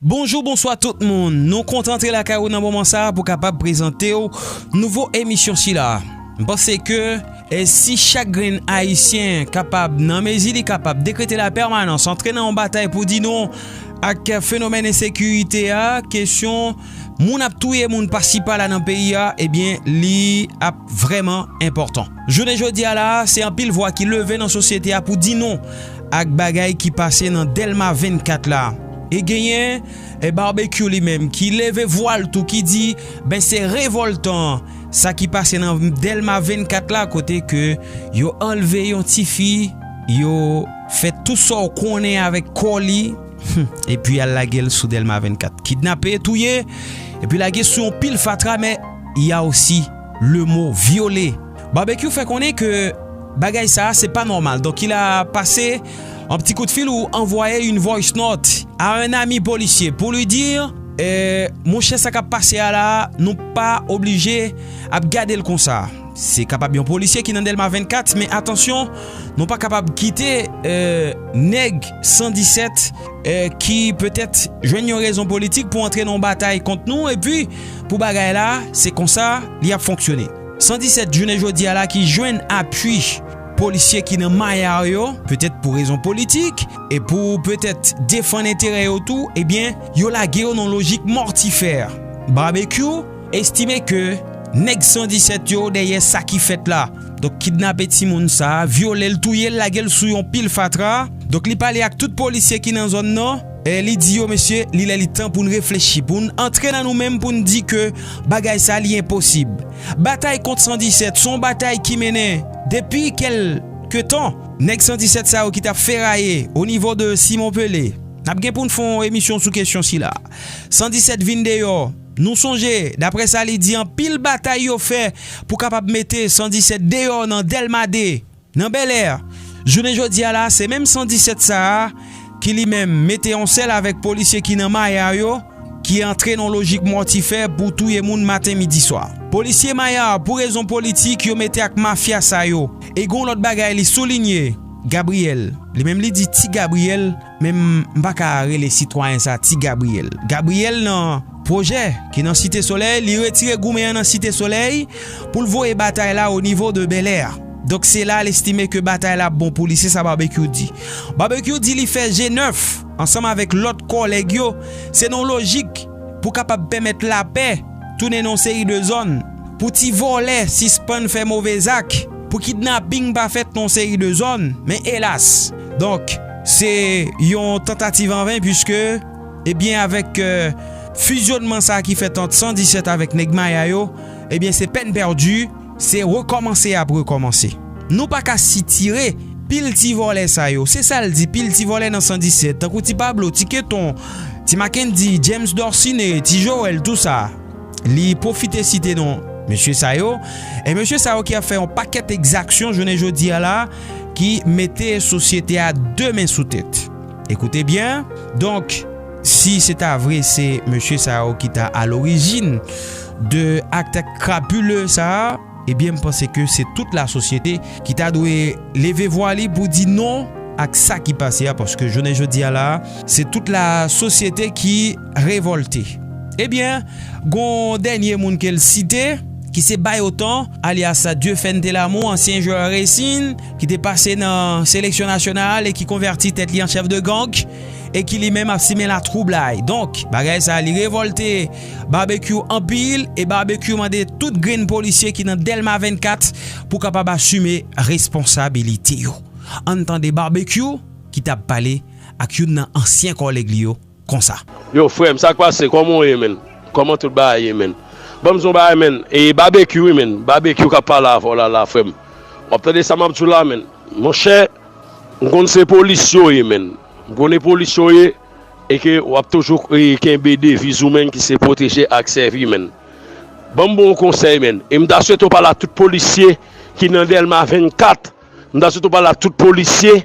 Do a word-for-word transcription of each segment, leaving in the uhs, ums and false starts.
Bonjou, bonswa tout moun. Nou kontan antre lakay ou nan moman sa a pou kapab prezante w nouvo emisyon sila. M panse ke, e, si chak grenn Ayisyen kapab, nan mezi li kapab, dekrete lapèmanans, antre nan yon batay pou di non ak fenomèn ensekirite a, kesyon moun ap touye moun pasi pala nan peyi a, ebyen, li ap vrèman enpòtan. Jounen jodi a la, se anpil vwa ki leve nan sosyete a pou di non ak bagay ki pase nan Dèlma vennkat la. E genyen, e, Barbecue li menm ki leve vwa l tou, ki di, ben, se revòltan sa ki pase nan Dèlma vennkat la, kote ke yo anlve yon tifi, yo fè tout sa w konnen avèk kò li, epi al lage l sou Dèlma vennkat. Kidnape, touye, epi lage sou yon pil fatra, men y a aussi le mot viole. Barbecue fè konnen ke bagay sa a, se pa nòmal. Donk, il a passé un petit coup de fil ou envoyé une voice note à un ami policier pour lui dire, eh, monchè, sa k ap pase a la, nou pa oblije ap gade l konsa. Se kapab yon polisye ki nan Dèlma vennkat, men atansyon, nou pa kapab kite, eh, nèg san disèt, eh, ki petèt jwenn yon rezon politik pou antre nan yon batay kont nou, epi pou bagay la, se konsa li ap fonksyone. San disèt jounen jodi a la ki jwenn apui polisye ki nan Mayar yo, petèt pou rezon politik, e pou petèt defann enterè yo tou, ebyen, yo lage yo nan lojik mòtifè. Barbecue estime ke nèg san disèt yo dèyè sa ki fèt la. Donk, kidnape timoun sa a, vyole l, touye l, lage l sou yon pil fatra. Donk, li pale ak tout polisye ki nan zòn nan, e li di yo, mesye, li lè li tan pou n reflechi, pou n antre nan nou menm, pou n di ke bagay sa li enposib. Batay kont san disèt, se yon batay ki mennen depi kèlke tan. Nèg san disèt sa yo ki t ap feraye o nivo de Simon Pelé. N ap gen pou n fè yon emisyon sou kesyon sila. San disèt vin deyò. Nou sonje, daprè sa li di, anpil batay yo fè pou kapab mete san disèt deyò nan Dèlma de, nan Bèlè. Jounen jodi a la, se menm san disèt sa a ki li menm mete yon sèl avèk polisye ki nan Mayar yo, ki antre nan lojik mòtifè pou touye moun maten, midi, swa. Polisye Mayar, pou rezon politik, yo mete ak mafya sa yo. E gon lòt bagay li soulinye, Gabriel. Li menm li di Ti Gabriel, men m, m pa ka rele sitwayen sa Ti Gabriel. Gabriel nan pwojè ki nan Site Solèy, li retire goumen an nan Site Solèy pou l voye batay la o nivo de Bèlè. Donk, se la l estime ke batay la ap bon pou li, se sa Barbecue di. Barbecue di li fè G nèf ansanm avèk lòt kòlèg yo, se nan lojik pou kapab pèmèt lapè tounen nan yon seri de zòn, pou ti vòlè sispann fè move zak, pou kidnaping pa fèt nan yon seri de zòn. Men elas, donk, se yon tantativ an ven, piske, ebyen, avèk, e, fizyònman sa ki fèt ant san disèt avèk nèg Maya yo, ebyen, se pèn pèdi, se rekòmanse y ap rekòmanse. Nou pa ka sitire pil ti vòlè sa yo. Se sa l di, pil ti vòlè nan san disèt, tankou Ti Pablo, Ti Keton, Ti Mackendy, James Dorciné, Ti Joel, tou sa. Li pwofite site non mesye sa yo. E mesye sa yo ki ap fè yon pakèt egzaksyon jounen jodi a la, ki mete sosyete a de men sou tèt. Ekoute byen. Donk, si se ta vre, se mesye sa yo ki ta alorijin de ak krapile sa a, ebyen, m panse ke se tout lasosyete ki ta dwe leve vwa li pou di non ak sa ki pase a, paske jounen jodi a la, se tout lasosyete ki revòlte. Ebyen, gon dènye moun ke l site, ki se Bayotan, alyas Dieuphène Telamou, ansyen jwè Racing, ki te pase nan seleksyon nasyonal e ki konvèti tèt li an chèf de gang, e ki li menm ap simen latwoublay. Donk, bagay sa a, li revòlte Barbecue anpil, e Barbecue mande tout grenn polisye ki nan Dèlma vennkat pou kapab asime responsabilite yo. Ann tande Barbecue ki t ap pale ak youn nan ansyen kòlèg li yo konsa. Yo, frè m, sa k pase? Kòman w ye, menn? Kòman tout bagay ye, menn? Ban m di w yon bagay, menn. E Barbecue, wi, menn. Barbecue k ap pale avè w la, la, frè m. W ap tande sa m ap di w la, menn. Monchè, m konn se polis yo ye, menn. M konn se polis yo ye, e ke w ap toujou, e, kenbe deviz ou, menn, ki se pwoteje ak sèvi, menn. Ban m ba w yon konsèy, menn. E m ta swete w pale a tout polisye ki nan Dèlma vennkat. M ta swete w pale a tout polisye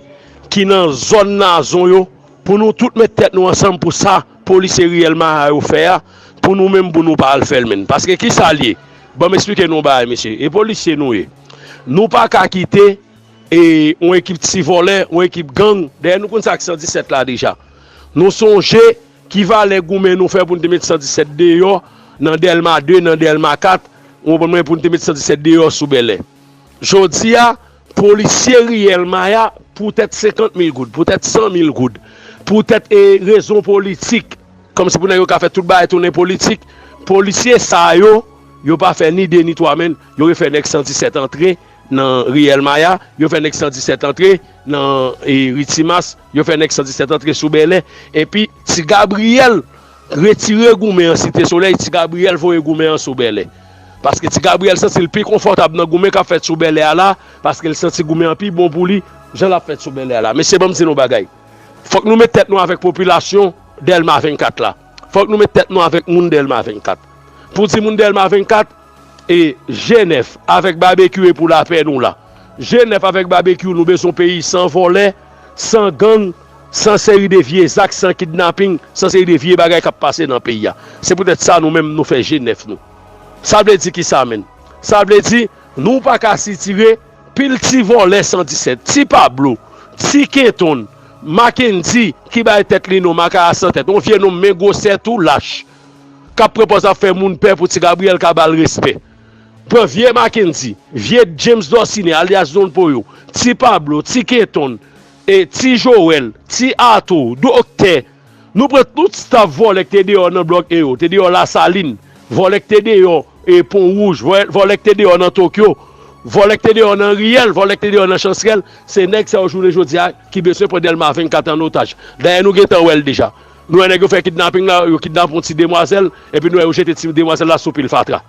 ki nan zòn Nazon yo, pou nou tout met tèt nou ansanm pou sa polisye riyèl Maya yo fè a, pou nou menm, pou nou pa al fè l, menn. Paske ki sa l ye? Ban m esplike nou yon bagay, mesye. E polisye nou ye. Nou pa ka kite, e, yon ekip ti vòlè, yon ekip gang, dayè nou konn sa k san disèt la deja. Nou sonje, Ki valè goumen nou fè pou n te met san disèt deyò nan Dèlma de, nan Dèlma kat, ou konprann mwen, pou n te met san disèt deyò sou Bèlè? Jodi a, polisye riyèl Maya, poutèt senkant mil goud, poutèt san mil goud, poutèt e rezon politik, kòmsi pou nèg yo ka fè tout bagay tounen politik, polisye sa yo, yo pa fè ni de ni twa menm, yo refè nèg san disèt antre nan riyèl Maya, yo fè nèg san disèt antre nan e, ri Timas, yo fè nèg san disèt antre sou Bèlè, epi Ti Gabriyèl retire goumen an Site Solèy, Ti Gabriyèl voye goumen an sou Bèlè. Paske Ti Gabriyèl santi l pi konfòtab nan goumen k ap fèt sou Bèlè a la, paske l santi goumen an pi bon pou li, jan l ap fèt sou Bèlè a la. Mesye, ban m di nou bagay. Fòk nou met tèt nou avèk popilasyon Dèlma vennkat la. Fòk nou met tèt nou avèk moun Dèlma vennkat. Pou di moun Dèlma vennkat, e G nèf avèk Babekyou e pou lapè nou la. G nèf avèk Babekyou, nou bezwen peyi san vòlè, san gang, san seri de vye zak, san kidnaping, san seri de vye bagay k ap pase nan peyi a. Se poutèt sa nou menm nou fè G nèf nou. Sa vle di kisa menm? Sa vle di nou pa ka sitire pil ti vòlè san disèt, ti Pablo, ti Kenton, Mackendy ki bay tèt li non Makaya san tèt, yon vye nonm men gwosè tou lach, k ap pran pòz ap fè moun pè pou Ti Gabriyèl ka ba l respè. Pran vye Mackendy, vye James Dorcine alyas Don Poyo, ti Pablo, ti Kenton, e ti Joel, ti Ato, doktè. Nou pran tout staf vòlè k te deyò nan blòk E yo, te deyò Lasalin, vòlè k te deyò e Pon Wouj, vòlè k te deyò nan Tokyo, vòlè k te deyò nan Riyèl, vòlè k te deyò nan Chansrèl, se nèg sa yo jounen jodi a ki bezwen pran Dèlma vennkat an otaj. Dayè nou gentan wè l deja. Nou wè nèg yo fè kidnaping la, yo kidnape yon ti demwazèl, epi nou wè yo jete ti demwazèl la sou pil fatra.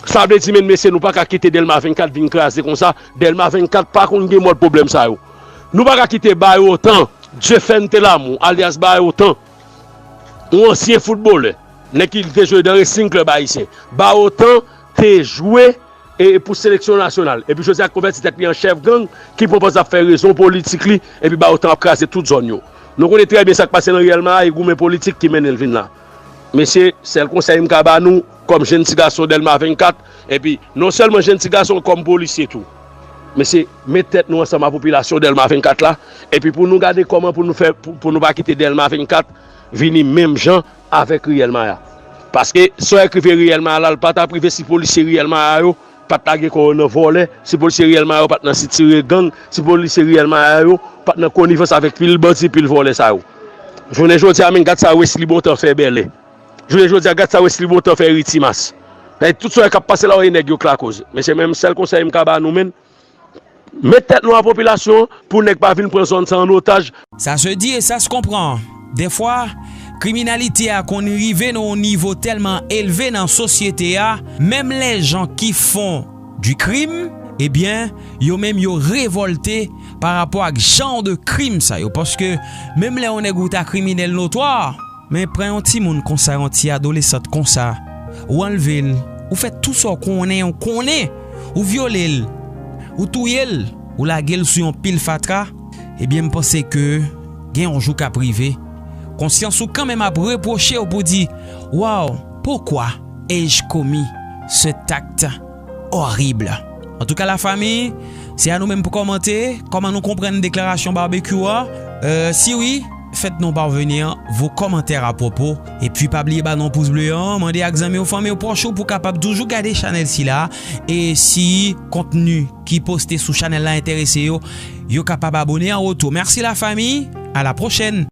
Sa vle di, men mesye, nou pa ka kite Dèlma vennkat vin kraze konsa. Dèlma vennkat pa konn gen mòd pwoblèm sa yo. Nou pa ka kite Bayotan, Dieuphène Telamou, alyas Bayotan, yon ansyen foutbolè, nèg ki te jwe nan Racing Club Ayisyen. Bayotan te jwe e pou seleksyon nasyonal. Epi jodi a konvèti tèt li an chèf gang ki pran pòz ap fè rezon politik li, epi Bayotan ap kraze tout zòn yo. Nou konnen trè byen sa k pase nan riyèl Maya, e goumen politik ki mennen l vin la. Mesye, sèl konsèy m ka ba nou, kòm jenn ti gason Dèlma vennkat, epi non sèlman jenn ti gason, kòm polisye tou. Mesye, met tèt nou ansanm ak popilasyon Dèlma vennkat la, epi pou nou gade kòman pou nou fè, pou, pou nou pa kite Dèlma vennkat vini menm jan avèk riyèl Maya. Paske sa w wè k rive riyèl Maya la, l pa t ap rive si polisye riyèl Maya yo pa t lage kò yo nan vòlè, si polisye riyèl Maya yo pa t nan sitire gang, si polisye riyèl Maya yo pa t nan konivans avèk pil bandi, pil vòlè sa yo. Jounen jodi a, men gad sa Wesley Bontan fè Bèlè. Jounen jodi a, gad sa Wesley Bontan fè Ritimas. Tout sa k ap pase la, w wè nèg yo k lakoz. Men se menm sèl konsèy m ka ba nou, men, met tèt nou a popilasyon pou nèg pa vin pran zòn sa an otaj. Ça se dit et ça se comprend. Dèfwa, kriminalite a konn rive nan yon nivo tèlman elve nan sosyete a, menm les gens qui font du crime, ebyen, yo menm yo revòlte pa rapò ak jan de krim sa yo. Paske menm lè yon nèg ou ta kriminèl notwa, men pran yon timoun konsa, yon ti adolesant konsa, ou anlve l, ou fè tou sa w konnen, ou konnen, ou vyole l, ou touye l, ou lage l sou yon pil fatra, ebyen, m panse ke gen yon jou k ap rive, konsyans ou kanmenm ap repwoche w pou di, waw, pourquoi ai-je commis cet acte horrible? Antouka, lafanmi, se a nou menm pou kòmante kòman nou konprann deklarasyon Babekyou a. Euh, si wi, faites-nous parvenir vos commentaires à propos. Epi pa bliye ba nou pous ble an, mande ak zanmi w, fanmi w, pwòch ou pou kapab toujou gade chanèl sila. E si kontni ki poste sou chanèl la enterese yo, yo kapab abone an retou. Mèsi lafanmi, à la prochaine.